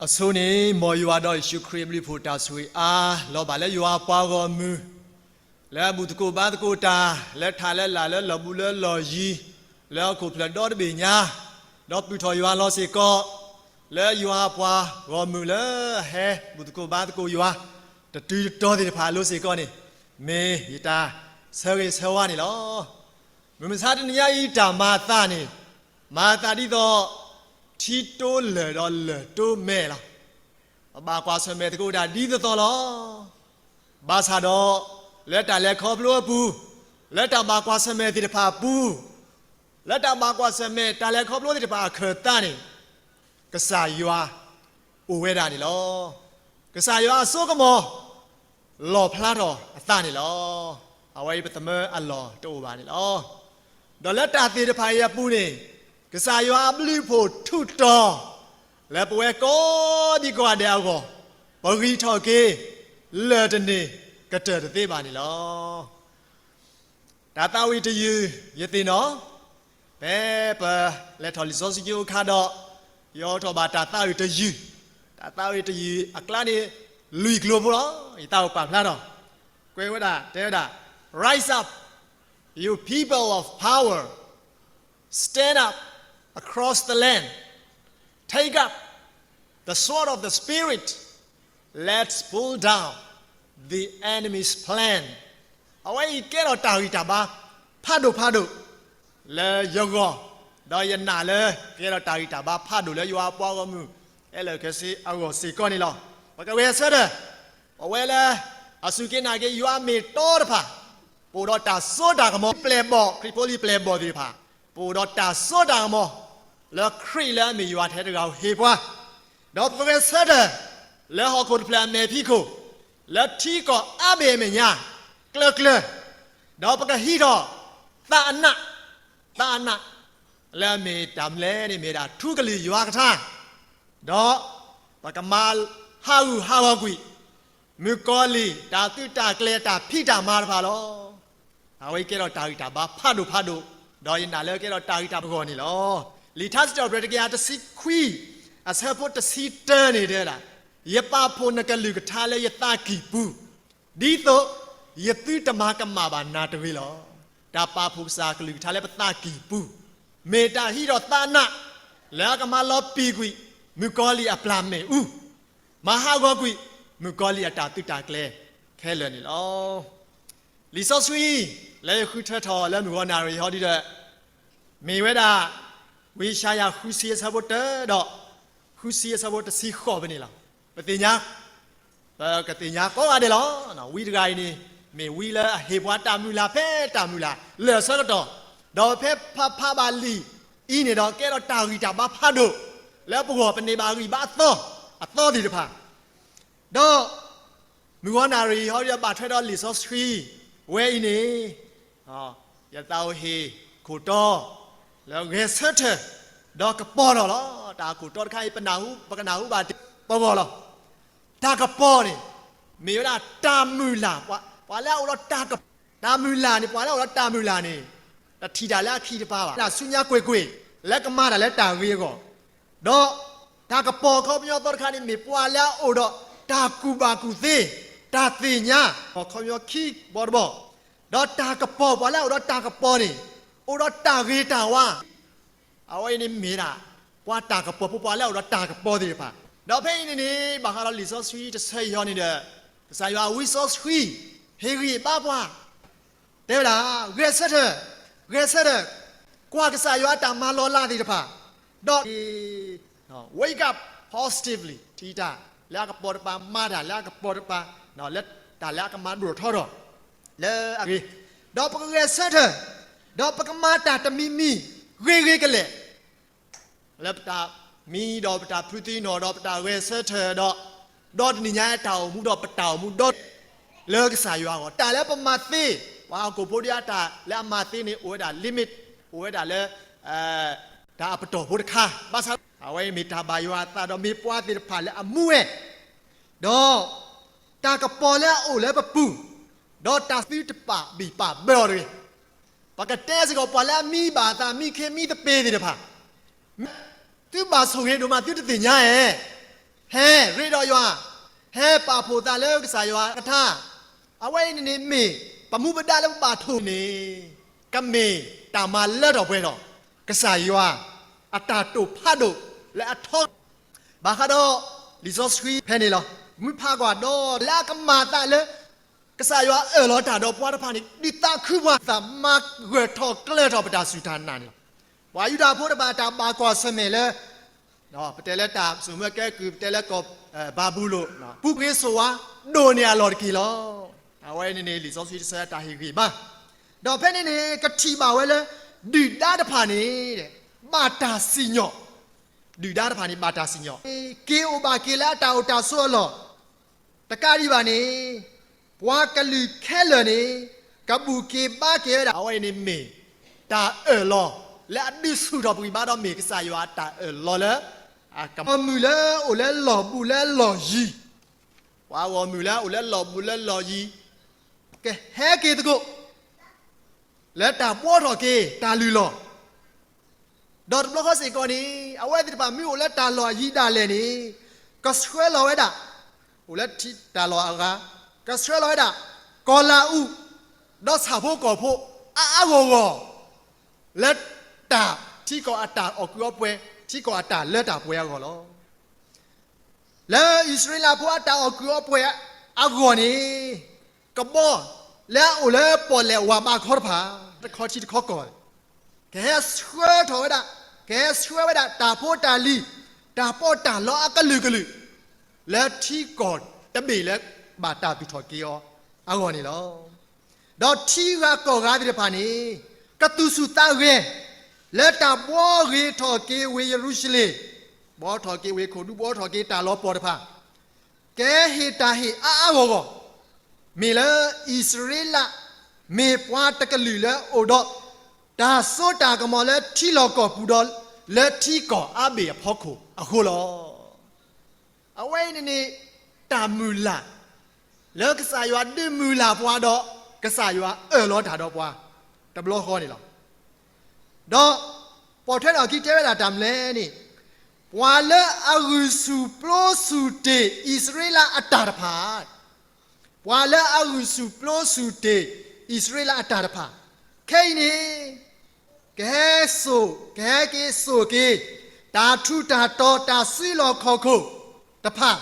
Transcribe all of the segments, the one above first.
အဆိန့ၣ် မ်ယွၤဒီးယ့ၣ်ၡူးခရံာ်အဘျုးအဖှိၣ်တၢ်ဆိၣ်ဂ့ၤအါ လီၤဘၣ်လၢယွၤအပှၤဂီၢ်မုၢ် လၢအဘူၣ်သကိးဘါသကိးတၢ် လၢထးလၢလာ်လၢလီၢ်ဘူးလၢလီၢ်ယံၤ လၢဟီၣ်ခိၣ်ဖျၢၣ်ဒီတဘ့ၣ်ညါ, ဒီးပုၢ်ထီၣ်ယွၤလီၤစ့ၢ်ကီး, လၢယွၤအပှၤဂီၢ်မုၢ်လၢအဟဲဘူၣ်သကိးဘါသကိးယွၤ တတုၤတတီၤသ့ၣ်တဖၣ်အလိၤစ့ၢ်ကီးန့ၣ် မ့ၢ်ယတၢ်ဆၢဂ့ၤဆၢဝါန့ၣ်လီၤ. မုၢ်မဆါတနံၤညါအံၤတၢ်မၤအသးန့ၣ် မၤအသးဒ်သိး ထံတိလၢၢ်ဒီးလၢၢ်တိမဲာ်လီၤ. ပဘၣ်ကွၢ်ဆၢၣ်မဲာ်သကိးတၢ်ဒ်သိးသိးလီၤ. ဘၣ်ဆၣ်ဒီး လၢတၢ်လဲၤခီဖျိအပူၤ, လၢတၢ်ဘၣ်ကွၢ်ဆၢၣ်မဲာ်သ့ၣ်တဖၣ်အပူၤ, လၢတၢ်ဘၣ်ကွၢ်ဆၢၣ်မဲာ်တၢ်လဲၤခီဖျိသ့ၣ်တဖၣ်အခၢၣ်သးန့ၣ် ကစၢ်ယွၤအိၣ်ဝဲဒၣ်န့ၣ်လီၤ. ကစၢ်ယွၤအစိကမီၤ လီၣ်ဖျါထီၣ်အသးန့ၣ်လီၤ. အဝဲအံၤပသမၢအလီၢ်တအိၣ်ဘၣ်န့ၣ်လီၤ. ဒီးလၢတၢ်သ့ၣ်တဖၣ်အံၤအပူၤန့ၣ် ကစၢ်ယွၤအဘျုးအဖှိၣ်ထူးတီၤ လၢပဝဲကိးဒံကိးဂၤဒဲးအဂီၢ် ပဂံၢ်ထီၣ်က့ၤ လၢၢ်တန့ၢ်ကတၢၢ်တသ့ဘၣ်န့ၣ်လီၤ. တၢ်သးဝံၣ်တယုၢ်ယသ့ၣ်နီၣ်, ဖဲပလဲၤထီၣ်လံာ်စီဆှံကၠိအခါဒီး ယအိးထီၣ်ဘၣ်တၢ်သးဝံၣ်တယုၢ်, တၢ်သးဝံၣ်တယုၢ်အကျါန့ၣ် လွံၢ်ကျိၤဖိလီၤ. ယသးအိၣ်ပာ်ဖျါထီၣ်, ကွဲးဝဲဒၣ် တဲဝဲဒၣ်, Rise up, you people of power, stand up across the land, take up the sword of the Spirit, let's pull down the enemy's plan. အဝဲအံၤကဲထီၣ်တၢ်ဂံၢ်တၢ်ဘါဖးဒိၣ်ဖးဒိၣ် လၢယဂီၢ်, ဒီးယနာ်လၢကဲထီၣ်တၢ်ဂံၢ်တၢ်ဘါဖးဒိၣ်လၢယွၤအပှၤဂီၢ်မုၢ် ခဲလၢာ်ခဲဆ့အဂီၢ်စ့ၢ်ကီးန့ၣ်လီၤ. ပကဂဲၤဆၢထၢၣ်, ပဝဲလၢအစူၢ်က့ၤနာ်က့ၤယွၤအမ့ၢ်တီတဖၣ်, ပအိၣ်ဒီးတၢ်စိတၢ်ကမီၤ, ပျဲၢ်ဘီၣ်, ခရံာ်ဖိလံၤပျဲၢ်ဘီၣ်သ့ၣ်တဖၣ်, ပအိၣ်ဒီးတၢ်စိတၢ်ကမီၤ လၢခရံာ်လၢအမ့ၢ်ယွၤထဲတဂၤဧိၤဟ့ၣ်ပှၤ, ဒီးပကဂဲၤဆၢထၢၣ် လၢဟီၣ်ခိၣ်တဖျၢၣ်အမဲာ်ဖံးခိၣ်, လၢထံကီၢ်အါဘ့ၣ်အမဲာ်ညါ ကျၢၤကျၢၤ, ဒီးပကဟံးထီၣ် သးအနး, သးအနး လၢအမ့ၢ်တၢ်မနုၤလဲၣ်န့ၣ် မ့ၢ်ဒၣ်ထူကလုၢ်ယွၤကထါ, ဒီးပကမၤဟးဂူာ်ဟးဂီၤကွံာ် မုၣ်ကီၤလံၢ်တၢ်သုးတၢ်ကျဲၤတၢ်ဖံးတၢ်မၤတဖၣ်လီၤ. အဝဲအံၤကဲထီၣ်တၢ်ဂံၢ်တၢ်ဘါဖးဒိၣ်ဖးဒိၣ်, ဒီးယနာ်လၢကဲထီၣ်တၢ်ဂံၢ်တၢ်ဘါအဂီၢ်န့ၣ်လီၤ. လံာ်ထါစံးထီၣ်ပတြၢၤတကယၤတဆံခွံ အဆၢဖိတဆံတၢန့ၣ်တဲဝဲဒၣ်, ယပာ်ဖှိၣ်နကလုၢ်ကထါလၢယသးကံၢ်ပူၤ, ဒ်သိးယသုတမၤကမၣ်ဘၣ်နၤတဂ့ၤလီၤ. တၢ်ပာ်ဖှိၣ်ကစၢ်ကလုၢ်ကထါလၢပသးကံၢ်ပူၤ, မ့ၢ်တၢ်ဟံးထီၣ်သးနး လၢအကမၤလီၤပံာ်ကွံာ် မုၣ်ကီၤလံၢ်အပျၢ်မ့ၣ်အူ, မၤဟးဂီၤကွံာ် မုၣ်ကီၤလံၢ်အတၢ်သုးတၢ်ကျဲၤခဲလၢာ်န့ၣ်လီၤ. လံာ်စီဆှံ လၢယဃုထၢထီၣ်လၢမုၢ်ဂီၤနၣ်ရံၣ်ဟီဒုဒီး မ့ၢ်ဝဲဒၣ် ဝံယၡါယၤဃုဆံအဆၢဖိတၢဒီး ဃုဆံအဆၢဖိတဆံဃိးဖဲန့ၣ်လီၤ. ပသ့ၣ်ညါ ပကသ့ၣ်ညါကိးဂၤဒဲးလီၤ. ဝံတဂၤအံၤန့ၣ် မ့ၢ်ဝံလၢအဟ့ၣ်ပှၤတၢ်မုၢ်လၢ်ဖဲတၢ်မုၢ်လၢ်လၢာ်အဆၢကတီၢ်, ဒီးဖဲဖးဖးဘၣ်လံာ်အံၤန့ၣ်ဒီး ကဲထီၣ်တၢ်ဂံၢ်တၢ်ဘါဖးဒိၣ် လၢပဂီၢ်ပန့ၢ်ဘၣ်ဂံၢ်ဘါအသီ အသီသ့ၣ်တဖၣ်, ဒီး မုၢ်ဂီၤနၣ်ရံၣ်ဟီဒုဒီးဘၣ်ထွဲဒီးလံာ်စီဆှံဝဲအံၤန့ၣ် ယသးအိၣ်ဟ့ၣ်ခိၣ်တီ လၢဂဲၤဆၢထၢၣ် ဒီးကပီၤထီၣ်လီၤ. တၢ်ခိၣ်တီတခါအံၤ ပနၢ်ဟူ ပကနၢ်ဟူဘၣ်တ့ၢ်ပဂီၢ်လီၤ. တၢ်ကပီၤန့ၣ် မ့ၢ်ဝဲဒၣ်တၢ်မုၢ်လၢ်, ပှၤလၢအအိၣ်ဒီးတၢ်ကပီၤ, တၢ်မုၢ်လၢ်န့ၣ် ပှၤလၢအအိၣ်ဒီးတၢ်မုၢ်လၢ်န့ၣ် တထံၣ်တၢ်လၢအခံးတပၤဘၣ်, နၢ်ဆူညါကွ့ၢ်ကွ့ၢ် လၢကမၤတၢ်လၢတၢ်ဂ့ၤအဂီၢ်, ဒီးတၢ်ကပီၤခီပညီသီတခါန့ၣ် မ့ၢ်ပှၤလၢအအိၣ်ဒီးတၢ်ကူၣ်ဘၣ်ကူၣ်သ့, တၢ်သ့ၣ်ညါ ခီပညီခံဘီတဘီ, ဒီးတၢ်ကပီၤ ပှၤလၢအအိၣ်ဒီးတၢ်ကပီၤန့ၣ် အိၣ်ဒီးတၢ်ဂ့ၤတၢ်ဝါ, အဝဲအံၤန့ၣ်မ့ၢ်ဒၣ် ပှၤတၢ်ကပီၤဖိ ပှၤလၢအအိၣ်ဒီးတၢ်ကပီၤသ့ၣ်တဖၣ်, ဒီးဖဲအံၤန့ၣ်န့ၣ် ဘၣ်ဃးဒီးလံာ်စီဆှံတဆၢအံၤဟီန့ၣ်ဒီး ကစၢ်ယွၤဝံစီဆှံ ဟ့ၣ်ဂံၢ်ဘါပှၤ တဲဝဲဒၣ်, ဂဲၤဆၢထၢၣ်, ဂဲၤဆၢထၢၣ်, ကွၢ်ကစၢ်ယွၤအတၢ်မၤလီၤလးသ့ၣ်တဖၣ်, ဒီး wake up positively ထံၣ်တၢ်လၢအကပီၤတပၤ, မၤတၢ်လၢအကပီၤတပၤ, လၢတၢ်လၢအကမၤဒိၣ်ထီၣ်ထီၣ် လၢအဂ့ၤ, ဒီးပကဂဲၤဆၢထၢၣ်, ဒီးပကမၤတၢ်တမံၤမံၤ ဂ့ၤဂ့ၤကလဲာ် လၢပတၢ်မံဒီးပတၢ်ဖုးသံနီၣ် ဒီးပတၢ်ဂဲၤဆၢထၢၣ်ဒီး, ဒီတနံၣ်ညါတၢ်အိၣ်မူဒီးပတၢ်အိၣ်မူဒီ လၢကစၢ်ယွၤအဂီၢ်, တၢ်လၢပမၤသ့, ပှၤဟီၣ်ခိၣ်ဖိဒ်အတၢ်လၢအမၤသ့န့ၣ် အိၣ်ဝဲဒၣ် limit, အိၣ်ဝဲဒၣ်လၢ တၢ်အပတီၢ်ဖိတခါ, ဘၣ်ဆၣ်အဝဲအံၤမ့ၢ်တၢ်ဘၣ်ယွၤအသးဒီးမ့ၢ်ပှၤသ့ၣ်တဖၣ်လၢအမူဝဲ ဒီးတၢ်ကပီၤလၢအအိၣ်လၢပပူၤ, ဒီးတၢ်သုတပာ်ဘံၣ်ပာ်ဘၢအီၤတဂ့ၤ. ပကတဲစ့ၢ်ကီး ပှၤလၢအမံဘၣ်အသး မံခ့မံသပ့ၤသ့ၣ်တဖၣ်, သုဘၣ်ဆိၣ်ဂ့ၤဒိၣ်မး သုတသ့ၣ်ညါဧါ. ဟဲရ့ဒီးယွၤ, ဟဲပာ်ဖှိၣ်သးလၢကစၢ်ယွၤအကထါ, အဝဲအံၤန့ၣ်န့ၣ်မ့ၢ် ပမူပဒါလၢပဘၣ်ထိၣ်န့ၣ် ကမ့ၢ်တၢ်မၤလၢထီၣ်ပှဲၤထီၣ် ကစၢ်ယွၤအတၢ်တိာ်ဖးဒိၣ်လၢအထီ ဘၣ်ဃးဒီးလံာ်စီဆှံဖဲန့ၣ်လီၤ. မုၢ်ဖးကွၢ်ဒီးလၢအကမၤသးလၢ ကစၢ်ယွၤအၢၣ်လီၤတၢ်ဒီးပှၤတဖၣ်န့ၣ် ဒုးသးခုပှၤသးမၤဂၢၢ်ထီၣ်ကျၢၤထီၣ်ပတၢ်စူၢ်တၢ်နာ်န့ၣ်လီၤ. ပှၤယူဒၤဖိတဖၣ်တၢ်ဘၣ်ကွၢ်ဆၢၣ်မဲာ်လၢ ပတဲလၢတၢ်ဆိၣ်မၢကဲကုၢ် ပတဲလၢကီၢ်ဘၤဘူလိၣ် ပူၤကွံာ်ဆိၣ်ဝါ ဒိၣ်န့ၢ်အလီၢ်တက့ၢ်လီၤ. အဝဲန့ၣ်န့ၣ် လံာ်စီဆှံတဆၢတၢ်ဟ့ၣ်ဂံၢ်ဘါ, ဒီးဖဲန့ၣ်န့ၣ် ကထံၣ်ဘၣ်ဝဲလၢ ဒုၣ်ဒါတဖၣ်န့ၣ် ဘၣ်တၢ်စံၣ်ညီၣ်, ဒုၣ်ဒါတဖၣ်န့ၣ် ဘၣ်တၢ်စံၣ်ညီၣ် က့ၤအိၣ်ဘၣ်က့ၤလၢအတၢ်အိၣ်တၢ်ဆိးအလီၢ် တကးဒံးဘၣ်န့ၣ် ပှၤကလုာ်ခဲလၢာ်န့ၣ် ကဘူၣ်က့ၤဘါက့ၤဝဲဒၣ် အဝဲအံၤန့ၣ်မ့ၢ် တၢ်အၢၣ်လီၤ လၢအဒုးဆူၣ်ထီၣ်ပဂံၢ်ဘါဒီးမ့ၢ်ကစၢ်ယွၤအတၢ်အၢၣ်လီၤလၢ အဂီၢ်မုၢ်လၢအိၣ်လၢလီၢ်ဘူးလၢလီၢ်ယံၤ, ပှၤအဂီၢ်မုၢ်လၢအိၣ်လၢလီၢ်ဘူးလၢလီၢ်ယံၤ ကဟဲက့ၤသကိး လၢတၢ်ဘှီထီၣ်က့ၤတၢ်လုၢ်လီၢ် ဒီးတဘျီဃီစ့ၢ်ကီးန့ၣ် အဝဲသ့ၣ်တဖၣ်မ့ၢ်အိၣ်လၢတၢ်လီၢ်အယံၤဒၣ်လဲာ်န့ၣ် ကဆှၢလီၤဝဲဒၣ်, အိၣ်လၢထံတၢ်လီၢ်အဂၤ, ကဆှၢလီၤဝဲဒၣ် ကီၤလၤအူး, ဒီးဆၣ်ဖိကီၢ်ဖိ အါအါဂီၢ်ဂီၢ် လၢတၢ်ထံကီၢ်အတၢ်အီၣ်ကုးအီပှဲၤ, ထံကီၢ်အတၢ်လၢတၢ်ပှဲၤအဂီၢ်လီၤ. လၢအံၣ်စရ့လးဖိအတၢ်အီၣ်ကုးအီပှဲၤအဂီၢ်န့ၣ် ကဘီလၢအအိၣ်လၢပီၣ်လဲၣ်ဝၣ်ဘးခီတဖၣ် တခီထံတခီကီၢ် ကဟဲဆှၢထီၣ်ဝဲဒၣ်, ကဟဲဆှၢဝဲဒၣ်တၢ်ဖိတၢ်လံၤ, တၢ်ပီးတၢ်လီအကလုာ်ကလုာ် လၢထံကီၢ်တဘ့ၣ်လၢဘၣ်တၢ်သူၣ်ထီၣ်က့ၤအီၤအဂီၢ်န့ၣ်လီၤ. ဒီးထံဂၤကီၢ်ဂၤသ့ၣ်တဖၣ်န့ၣ် ကသူၣ်ဆူၣ်သးဂဲၤ လၢတၢ်ဘှီဂ့ၤထီၣ်က့ၤဝ့ၢ်ယရူၤၡလ့ၣ်, ဘှီထီၣ်က့ၤဝ့ၢ်ခိၣ်ဒူ ဘှီထီၣ်က့ၤတၢ်လီၤပှီၢ်တဖၣ် ကဟ့ၣ်တၢ်ဟ့ၣ်အါအါဂီၢ်ဂီၢ်, မ့ၢ်လၢအံၣ်စရ့လး မ့ၢ်ပှၤတကလုာ်လၢအိၣ်ဒီး တၢ်စိတၢ်ကမီၤလၢထံလီၢ်ကီၢ်ပူၤဒီး လၢထံကီၢ်အါဘ့ၣ်အဖီခိၣ်အဃိလီၤ. အဝဲအံၤန့ၣ်န့ၣ် တၢ်မုၢ်လၢ် လၢကစၢ်ယွၤဒုးမုၢ်လၢ်ပှၤဒီး ကစၢ်ယွၤအၢၣ်လီၤတၢ်ဒီးပှၤ တဘျီဃီန့ၣ်လီၤ. ဒီး ပိာ်ထွဲထီၣ်အခံတဲဝဲဒၣ်တၢ်မနုၤလဲၣ်န့ၣ်, ပှၤလၢအဂုာ်ဆူၣ်ပျိဆူၣ်တ့ၢ်အံၣ်စရ့လးအတၢ်တဖၣ်, ပှၤလၢအဂုာ်ဆူၣ်ပျိဆူၣ်တ့ၢ်အံၣ်စရ့လးအတၢ်တဖၣ် ခဲအံၤန့ၣ် ကဟဲစိာ်, ကဟဲက့ၤစိာ်က့ၤ တၢ်ထူးတၢ်တီၤ တၢ်စုလီၢ်ခီၣ်ခိၣ်တဖၣ်,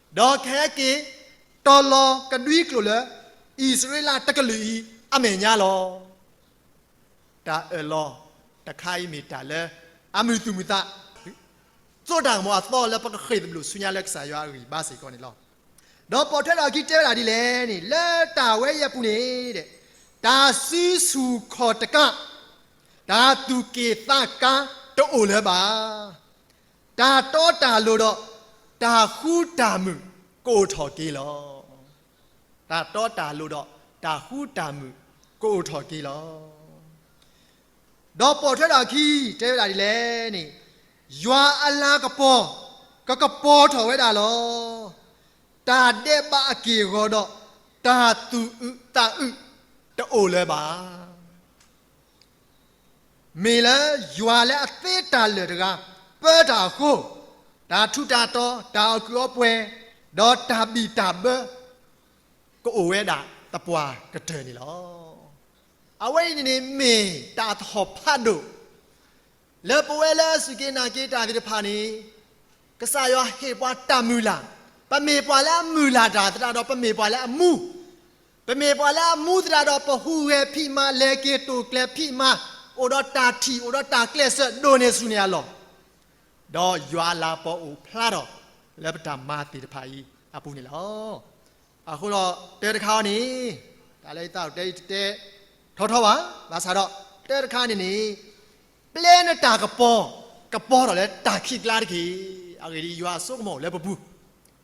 ဒီးကဟဲက့ၤတီၤလီၤကဒွံကျိာ်လၢ အံၣ်စရ့လးတကလုာ်အံၤအမဲာ်ညါလီၤ. တၢ်အၢၣ်လီၤတခါအံၤမ့ၢ်တၢ်လၢ အမုာ်သူၣ်မုာ်သး သိၣ်တၢ်ကမီၤအသီလၢပကဃ့ၢ်သဘျိၣ်ဆူညါလၢကစၢ်ယွၤအဂံၢ်ဘါစ့ၢ်ကီးန့ၣ်လီၤ. ဒီးပိာ်ထွဲထီၣ်အခံတဲဝဲဒၣ်ဒ်လဲၣ်န့ၣ်, လၢတၢ်ဝဲအံၤအပူၤန့ၣ် တၢ်စုဆူၣ်ခီၣ်တကး, တၢ်သူၣ်က့ၣ်သးကါတအိၣ်လၢၤဘၣ်. တၢ်တီတၢ်လိၤဒီး တၢ်ဃူတၢ်မုာ်ကအိၣ်ထီၣ်က့ၤလီၤ. တၢ်တီတၢ်လိၤဒီး တၢ်ဃူတၢ်မုာ်ကအိၣ်ထီၣ်က့ၤလီၤ. ဒီးပိာ်ထွဲထီၣ်အခံ တဲဝဲဒၣ်ဒ်လဲၣ်န့ၣ်, ယွၤအလၤကပီၤ ကကပီၤထီၣ်ဝဲဒၣ်လီၤ. တၢ်ဒဲးဘးအက့ၢ်အဂီၤဒီး တၢ်သူၣ်အုးသးအုးတအိၣ်လၢၤဘၣ်. မ့ၢ်လၢယွၤလၢအသ့တၢ်လၢာ်တဂၤ ပၢတၢ်အဃိ, တၢ်ထူးတၢ်တီၤ, တၢ်အီၣ်ကုးအီပှဲၤ, ဒီးတၢ်ဘံၣ်တၢ်ဘၢ ကအိၣ်ဝဲဒၣ်သပှၢ်ကတၢၢ်န့ၣ်လီၤ. အဝဲအံၤန့ၣ်န့ၣ်မ့ၢ်တၢ်သဟီၣ်ဖးဒိၣ် လၢပဝဲလၢအစူၢ်က့ၤနာ်က့ၤတၢ်သ့ၣ်တဖၣ်န့ၣ် ကစၢ်ယွၤဟ့ၣ်ပှၤတၢ်မုၢ်လၢ်, ပမ့ၢ်ပှၤလၢအမုၢ်လၢ်တၢ်သတးဒီး ပမ့ၢ်ပှၤလၢအမူ, ပမ့ၢ်ပှၤလၢအမူသတးဒီး ပဟူးဂဲၤဖံးမၤ လဲၤက့ၤတိာ်ကျဲၤဖံးမၤ, အိၣ်ဒီးတၢ်ထံၣ် အိၣ်ဒီးတၢ်ကျဲးစၢးဒိၣ်န့ၢ်ဆူၣ်န့ၢ်အလီၢ်, ဒီးယွၤအလၤကပီၤအိၣ်ဖျါထီၣ် လၢပတၢ်မၤသ့ၣ်တဖၣ်အံၤအပူၤန့ၣ်လီၤ. အဃိဒီးတၢတခါအံၤန့ၣ် တၢ်လၢယသးအိၣ်တဲအံၤတတဲထီထီဘၣ်, ဘၣ်ဆၣ်ဒီး တၢတခါန့ၣ်န့ၣ် ပျဲနတၢ်ကပီၤ ကပီၤထီၣ်လၢတၢ်ခံးကျါတက့ၢ်. အဂ့ၢ်ဒ်အံၤ ယွၤအစိကမီၤအိၣ်လၢပပူၤ,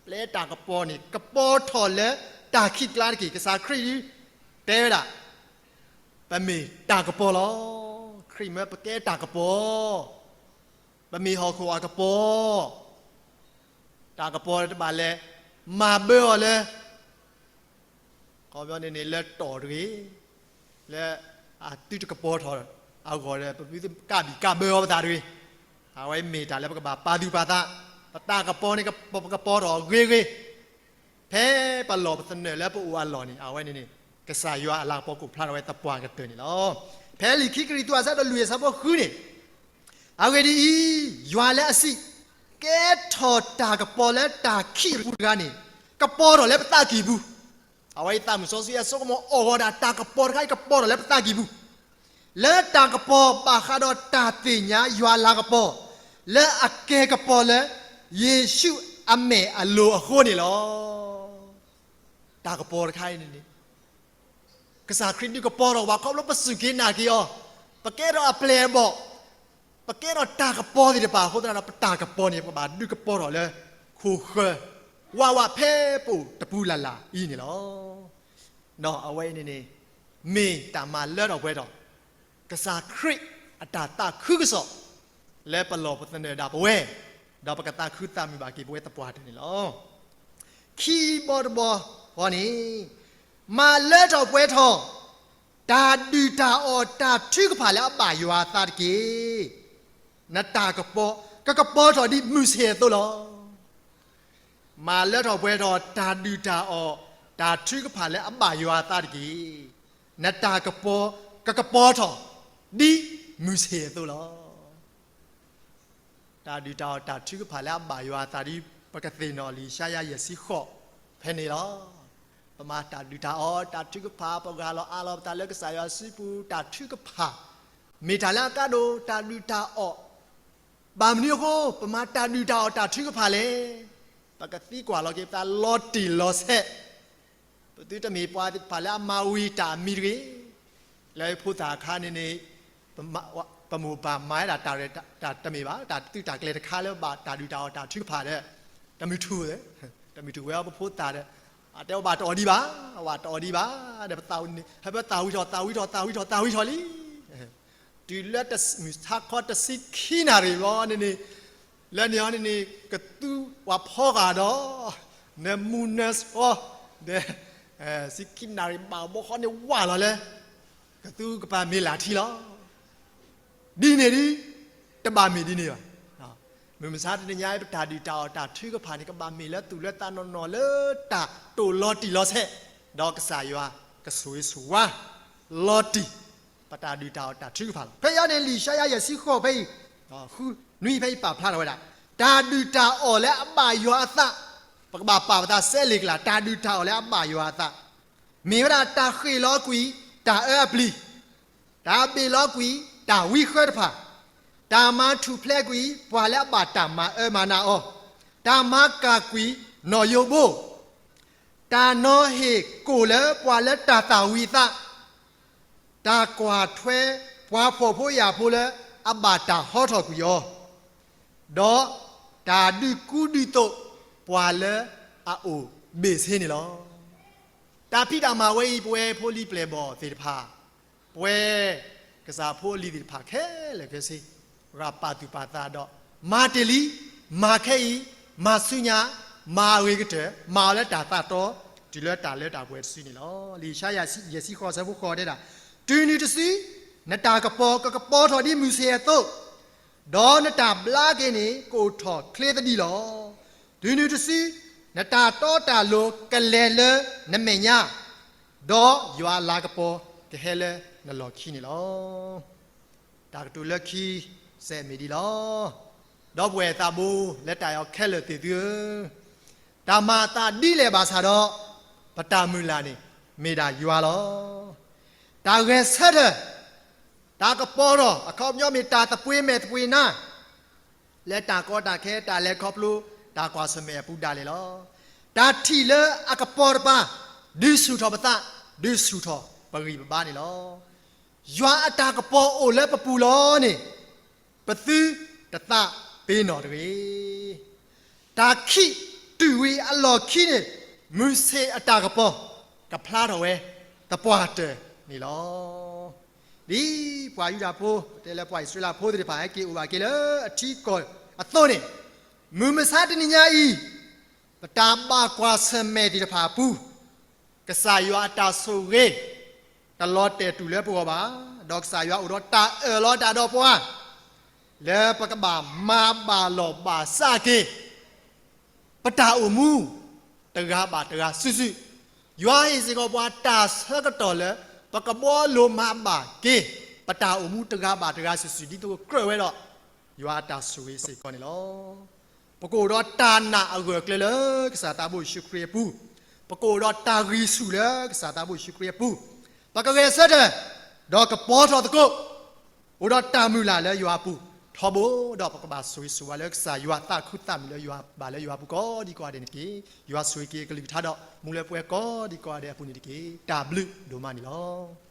ပျဲတၢ်ကပီၤန့ၣ် ကပီၤထီၣ်လၢတၢ်ခံးကျါတက့ၢ်. ကစၢ်ခရံာ်တဲဝဲဒၣ် ပမ့ၢ်တၢ်ကပီၤလီၤ. ခရံာ်မၢပကဲတၢ်ကပီၤ, ပမ့ၢ်ဟီၣ်ခိၣ်အကပီၤ, တၢ်ကပီၤတဘၣ်လဲၤမၤဘၢအီၤလၢ ခီပညီန့ၣ်န့ၣ် လၢတီၢ်တဂ့ၤ, လၢအသုတကပီၤထီၣ်အဂီၢ်ဒီး ပသုကဘံၣ်ကဘၢအီၤပသးတဂ့ၤ. အဝဲမ့ၢ်တၢ်လၢပကဘၣ်ပာ်သူၣ်ပာ်သး ပတၢ်ကပီၤန့ၣ် ပကပီၤထီၣ်ဂ့ၤဂ့ၤ, ဖဲပလီၢ်ပသနၢၣ်လၢပအိၣ်အလီၢ်န့ၣ် အဝဲန့ၣ်န့ၣ် ကစၢ်ယွၤအလၤကပီၤကအိၣ်ဖျါထီၣ်ဝဲသပှၢ်ကတၢၢ်န့ၣ်လီၤ. ဖဲလံာ်ခံကရံၣ်သူး အဆၢဒိၣ်လွံၢ် အဆၢဖိဃုန့ၣ်, အဂ့ၢ်ဒ်အံၤ, ယွၤလၢအစံး, ကဲထီၣ်တၢ်ကပီၤလၢတၢ်ခံးအပူၤတဂၤန့ၣ် ကပီၤထီၣ်လၢပသးကံၢ်ပူၤ. အဝဲအံၤသးမုၢ်စီဆှံအစိကမီၤအီၣ်ဂီၤဒၣ် တၢ်ကပီၤတခါအံၤ ကပီၤထီၣ်လၢပသးကံၢ်ပူၤ, လၢတၢ်ကပီၤဘၣ်ဃးဒီးတၢ်သ့ၣ်ညါယွၤလၤကပီၤ, လၢအကဲကပီၤလၢ ယ့ၣ်ၡူးအမဲာ်အလိၤအဃိန့ၣ်လီၤ. တၢ်ကပီၤတခါအံၤန့ၣ်န့ၣ် ကစၢ်ခရံာ်ဒုးကပီၤထီၣ်ပှၤခီဖျိပစူၢ်က့ၤနာ်က့ၤအီၤ, ပကဲထီၣ်အပျဲၢ်အဘီၣ်, ပကဲထီၣ်တၢ်ကပီၤသ့ၣ်တဖၣ်အဃိသတးဒီး ပတၢ်ကပီၤန့ၣ် ပဘၣ်ဒုးကပီၤထီၣ်လၢ ခိၣ်ဃၢၤ ဝးဝးဖဲပအိၣ်တပူၤလၢ်လၢ်အံၤန့ၣ်လီၤ. ဒီးအဝဲအံၤန့ၣ်န့ၣ် မ့ၢ်တၢ်မၤလၢထီၣ်ပှဲၤထီၣ် ကစၢ်ခရံာ်အတၢ်သးခုကစီၣ် လၢပလီၢ်ပသနၢၣ်ဒၣ်ပဝဲ, ဒီးပကသးခုသးမုာ်ဘၣ်က့ၤပဝဲသပှၢ်တၢၢ်န့ၣ်လီၤ. ခံဘီတဘီဃီန့ၣ် မၤလၢထီၣ်ပှဲၤထီၣ် တၢ်ဒုၣ်တၢ်အီၣ်တၢ်ထုကဖၣ်လၢအဘၣ်ယွၤအသးတက့ၢ်. နတၢ်ကပီၤ ကကပီၤထီၣ်ဒ်မုၢ်ဆ့ၣ်အသိးလီၤ. မၤလၢထီၣ်ပှဲၤထီၣ် တၢ်ဒုၣ်တၢ်အီၣ် တၢ်ထုကဖၣ်လၢအဘၣ်ယွၤအသးတက့ၢ်. နတၢ်ကပီၤ ကကပီၤထီၣ် ဒ်မုၢ်ဆ့ၣ်အသိးလီၤ. တၢ်ဒုၣ်တၢ်အီၣ်တၢ်ထုကဖၣ်လၢအဘၣ်ယွၤအသးဒ် ပကသ့ၣ်နီၣ်လံာ်ယၡါယၤယဲၢ်ဆံဃိးဖဲန့ၣ်လီၤ. ပမၤတၢ်ဒုၣ်တၢ်အီၣ်တၢ်ထုကဖၣ် ပဂၢ်လီၤအါလီၤပသးလၢကစၢ်ယွၤစုပူၤ တၢ်ထုကဖၣ် မ့ၢ်တၢ်လၢအကါဒိၣ် တၢ်ဒုၣ်တၢ်အီၣ်. ဘၣ်မနုၤအဃိ ပမၤတၢ်ဒုၣ်တၢ်အီၣ်တၢ်ထုကဖၣ်လဲၣ်. ပကသံကွၢ်လီၤက့ၤပသးလီၤတံၢ်လီၤဆဲး ပသုတမ့ၢ်ပှၤသ့ၣ်တဖၣ်လၢအမၤဝံၤတၢ်အမံၤတဂ့ၤ. လၢဖိသၣ်အခါန့ၣ်န့ၣ် ပမိၢ်ပၢ်မၤဝဲဒၣ်တၢ်ရဲၣ်တၢ်တမ့ၢ်ဘၣ် တၢ်သုးတၢ်ကျဲၤတခါလၢဘၣ်တၢ်ဒုၣ်တၢ်အီၣ်တၢ်ထုကဖၣ်ဒီး တမုၢ်ထူၣ်, တမုၢ်ထူၣ်ဝဲအီၤပဖိသၣ်ဒီး အတဲအီၤဘၣ်တအီၣ်ဒံးဘၣ်, ဘၣ်တအီၣ်ဒံးဘၣ်, ဒီးပသးဝံၣ်န့ၣ် ဟဲပသးဝံၣ်ထီၣ် သးဝံၣ်ထီၣ် သးဝံၣ်ထီၣ် သးဝံၣ်ထီၣ်လံ. တုၤလၢမုၢ်ဆါခီတဆံခံနၣ်ရံၣ်ဘျီန့ၣ်န့ၣ် လၢန့ၣ်အီၤန့ၣ်န့ၣ် ကသူပှၤဖီဂာ်ဒီး နၢမူနၢဆှီ ဒီး ဆံခံနၣ်ရံၣ်ဘၣ်ဘီဃီန့ၣ်ဝးလီၤလၢ ကသူကပၤမ့ၢ်လၢ်ထံလီၤ. ဒ်န့ၣ်ဒ် တဘၣ်မ့ၢ်ဒ်န့ၣ်ဘၣ်. မုၢ်မဆါတနံၤညါ ပတၢ်ဒုၣ်တၢ်အီၣ်တၢ်ထုကဖၣ်န့ၣ် ကဘၣ်မ့ၢ်လၢသူၣ်လၢသးနီၢ်နီၢ်လၢတၢ်တိာ်လီၤတံၢ်လီၤဆဲး, ဒီးကစၢ်ယွၤကဆိၣ်ဂ့ၤဆိၣ်ဝါ လီၤတံၢ် ပတၢ်ဒုၣ်တၢ်အီၣ်တၢ်ထုကဖၣ်လီၤ. ဖဲအံၤန့ၣ် လံာ်ယၡါယၤယဲၢ်ဆံဃိးဖဲအံၤ နွံဖဲအံၤပာ်ဖျါထီၣ်ဝဲဒၣ် တၢ်ဒုၣ်တၢ်အီၣ်လၢအဘၣ်ယွၤအသး, ပကဘၣ်ပာ်ပသးစဲလ့ၣ်ကလး တၢ်ဒုၣ်တၢ်အီၣ်လၢအဘၣ်ယွၤအသး မ့ၢ်ဝဲဒၣ်တၢ်ဃ့ၢ်လီၤကွံာ်တၢ်အၢအပျံၤ, တၢ်ဘ့ၣ်လီၤကွံာ်တၢ်ဝံဃၢတဖၣ်, တၢ်မၤထူၣ်ဖျဲးကွံာ် ပှၤလၢအဘၣ်တၢ်မၤအၢမၤနးအီၤ, တၢ်မၤကၢ်ကွံာ်နီၣ်ယိးဘိ, တၢ်နီၤဟ့ၣ်ကိၣ်လၢပှၤလၢတၢ်သၣ်ဝံၤအသး, တၢ်ကွၢ်ထွဲပှၤဖှီၣ်ဖိယာ်ဖိလၢအဘၣ်တၢ်ဟီထီၣ်ကွံာ်အီၤ, ဒီးတၢ်ဒုးကူဒုးသိးပှၤလၢအအိၣ်ဘ့ၣ်ဆ့န့ၣ်လီၤ. တၢ်ဖံးတၢ်မၤဝဲအံၤ ပဝဲဖိလံၤပျဲၢ်ဘီၣ်သ့ၣ်တဖၣ်, ပဝဲကစၢ်ဖိအလံၤသ့ၣ်တဖၣ်ခဲလၢာ်ခဲဆ့, ပှၤပာ်သူၣ်ပာ်သးဒီး မၤတ့ၢ်လံ, မၤခဲအံၤ, မၤဆူညါ, မၤအဂ့ၤကတၢၢ်, မၤအီၤလၢတၢ်သးတီ, တုၤလၢတၢ်လၢတၢ်ပှဲၤတစုန့ၣ်လီၤ. လံာ်ယၡါယၤယဲၢ်ဆံဃိးဆၢဖိဃိးတဲဒၣ်, တုၤနုၤတစု နတၢ်ကပီၤကကပီၤထီၣ်ဒ်မုၢ်ဆ့ၣ်အသိး, ဒီးနတၢ်ဘျါက့ၤန့ၣ် ကအိၣ်ထီၣ်ချ့သဒံးလီၤ. တုၤနုၤတစု နတၢ်တီတၢ်လိၤကလဲၤလၢနမဲာ်ညါ, ဒီးယွၤအလၤကပီၤကဟဲလၢနလီၢ်ခံန့ၣ်လီၤ. တၢ်ကတိၤလၢခံစဲးမ့ၢ်ဒ်လီၤ. ဒီပုၢ်ဝဲၢ်သးဘိလၢတၢ်အဲၣ်အီၤခဲလၢာ်သ့ၣ်သုဧၢ, တၢ်မၤအသးဒ်လဲၣ်ဘၣ်ဆၣ်ဒီး ပတၢ်မုၢ်လၢ်န့ၣ် မ့ၢ်ဒၣ်ယွၤလီၤ. တၢ်ဂဲၤဆၢထၢၣ် တၢ်ကပီၤထီၣ် အခီပညီမ့ၢ်တၢ်သပှ့ၤမဲာ်သပှ့ၤနါ လၢတၢ်ကီတၢ်ခဲ တၢ်လဲၤခီဖျိ တၢ်ကွၢ်ဆၢၣ်မဲာ်အပူၤဒၣ်လဲာ်လီၤ. တၢ်ထံၣ်လၢအကပီၤတပၤ ဒုးဆူၣ်ထီၣ်ပသး ဒုးဆူၣ်ထီၣ်ပဂံၢ်ပဘါန့ၣ်လီၤ. ယွၤအတၢ်ကပီၤအိၣ်လၢပပူၤလီၤန့ၣ် ပသုတသးပ့ၤနီၣ်တဂ့ၤ. တၢ်ခံးတုၤဝံၤအလီၢ်ခံန့ၣ် မုၢ်ဆ့ၣ်အတၢ်ကပီၤ ကဖျါထီၣ်ဝဲသပှၢ်တၢၢ်န့ၣ်လီၤ. ဒ်ပှၤယူဒၤဖိ ပတဲလၢပှၤအံၣ်စရ့လးဖိသ့ၣ်တဖၣ် ဟဲက့ၤအိၣ်ဘၣ်က့ၤလၢအထံကီၢ်အသိးန့ၣ်, မုၢ်မဆါတနံၤညါအံၤ ပတၢ်ဘၣ်ကွၢ်ဆၢၣ်မဲာ်သ့ၣ်တဖၣ်အပူၤ ကစၢ်ယွၤအတၢ်ဆိၣ်ဂ့ၤ တလီၤတဲာ်တူၢ်လၢပဂီၢ်ဘၣ်, ဒီးကစၢ်ယွၤအိၣ်ဒီးတၢ်အၢၣ်လီၤတၢ်ဒီးပှၤ လၢပကဘၣ်မၤဘၣ်လီၢ်ဘၣ်စးက့ၤ ပတၢ်အိၣ်မူ တဂၤဘၣ်တဂၤစုာ်စုာ်, ယွၤဟ့ၣ်စ့ၢ်ကီးပှၤတၢ်ဆၢကတီၢ်လၢ ပကဘီလိၤမၤဘၣ်က့ၤ ပတၢ်အိၣ်မူတဂၤဘၣ်တဂၤစုာ်စုာ် ဒ်သိးကကြၢးဝဲဒီး ယွၤအတၢ်ဆိၣ်ဂ့ၤစ့ၢ်ကီးန့ၣ်လီၤ. ပကအိၣ်ဒီးတၢ်နာ်အဂၢၢ်အကျၢၤလၢကစၢ်သးဘိယ့ၣ်ၡူးခရံာ်အပူၤ, ပကအိၣ်ဒီးတၢ်ဂံၢ်ဆူၣ်လၢကစၢ်သးဘိယ့ၣ်ၡူးခရံာ်အပူၤ, ပကဂဲၤဆၢထၢၣ် ဒီးကပီၤထီၣ်သကိး အိၣ်ဒီးတၢ်မုၢ်လၢ်လၢယွၤအပူၤ ထီဘိဒီးပကဘၣ်ဆိၣ်ဂ့ၤဆိၣ်ဝါလၢကစၢ်ယွၤ သးခုသးမုာ်လၢယွၤဘၣ်လၢယွၤအပူၤကိးဒံကိးဂၤဒဲးန့ၣ်တက့ၢ်. ယွၤဆိၣ်ဂ့ၤက့ၤအကလုၢ်ကထါဒီး မူလၢပှဲၤကိးဒံကိးဂၤဒဲးအပူၤန့ၣ်တက့ၢ်. တၢ်ဘျုးဒိၣ်မးန့ၣ်လီၤ.